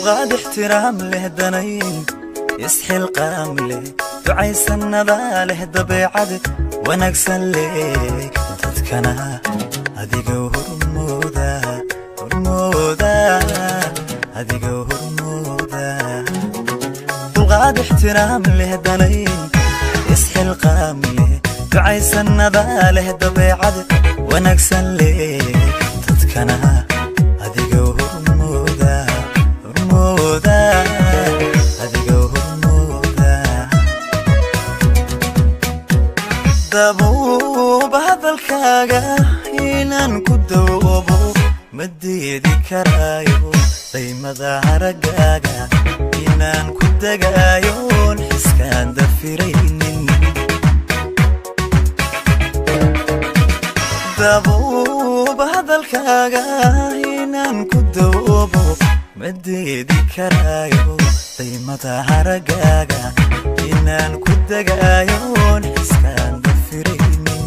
Dulqaad, ixtiraam leh, danayn, isxilqaam leh, ducaysanada leh, dabeecad wanaagsan leh, dadkana adiga hormooda, hormooda, adiga hormooda. Dulqaad, ixtiraam leh, danayn, isxilqaam leh, ducaysanada leh, dabeecad wanaagsan leh, dadkana adiga hormooda, hormooda, adiga hormooda. Dabuuba hadalkaaga inaan ku dawoobo ma diidi karaayo, daymada haraggaaga inaan ku degaayoon xiskaan dafiraynin. Dabuuba hadalkaaga inaan ku dawoobo ma diidi karaayo, daymada haraggaaga inaan ku degaayoon xiskaan dafiraynin,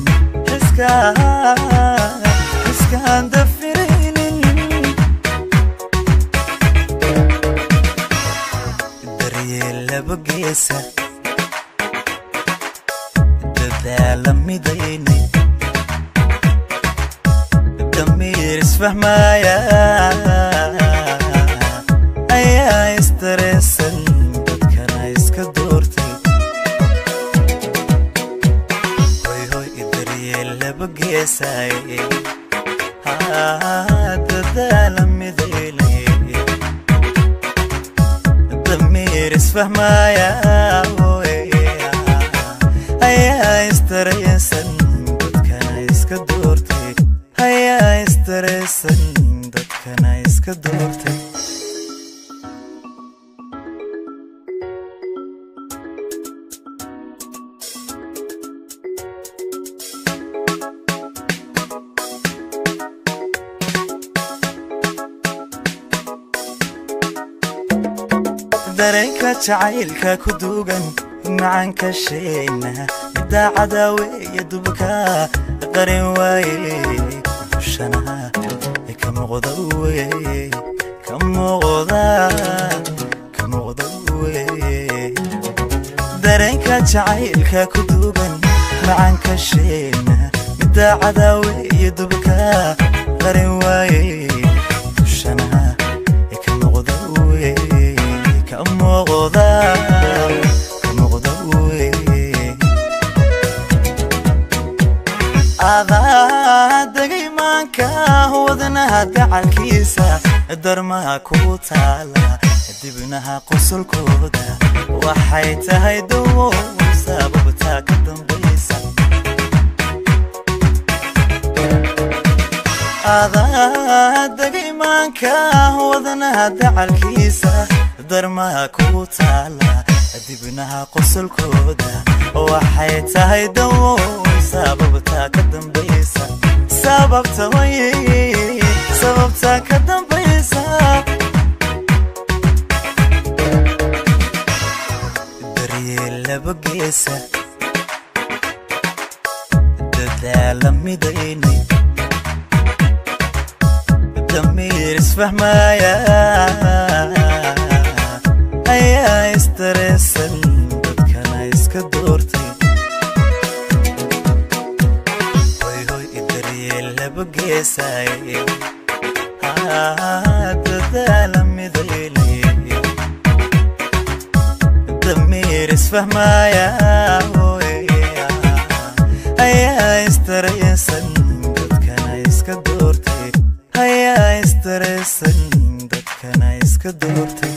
xiskaan dafiraynin. Daryeel laba geesa, dadaala midayni, damiir isfahmaya ayaa isdareensan, dadkana iska doortay. Hoy hoy, daryeel laba geesay, dadaala midayni, damiir isfahmaya ayaa isdareensan, dadkana iska doortay, ayaa isdareensan, dadkana iska doortay. Dareenka jacaylka ku duugan macanka sheena, middaa cadaaweeya dubka qarin waaye, dushana ka muuqda weye, ka muuqda, ka muuqda weye. Dareenka jacaylka ku duugan macanka sheena, middaa cadaaweeya dubka qarin waaye, dushana ka muuqda weye, ka muuqda, ka muuqda weye. Adaa degay maanka wadnaha dacalkiisa, darmaha ku taala dibnaha qosolkooda, waxay tahay dawo sababtaa ka dambaysa. Adaa degay maanka wadnaha dacalkiisa, darmaha ku taala dibnaha qosolkooda, waxay tahay dawo sababtaa ka dambaysa, sababta way, sababtaa ka dambaysa. Daryeel laba geesa, dadaala midayni, damiir isfahmaya ayaa isdareensan, dadkana iska doortay. Hoy hoy, daryeel laba geesay, dadaala midayni, damiir isfahmaya ayaa isdareensan, dadkana iska doortay, ayaa isdareensan, dadkana iska doortay.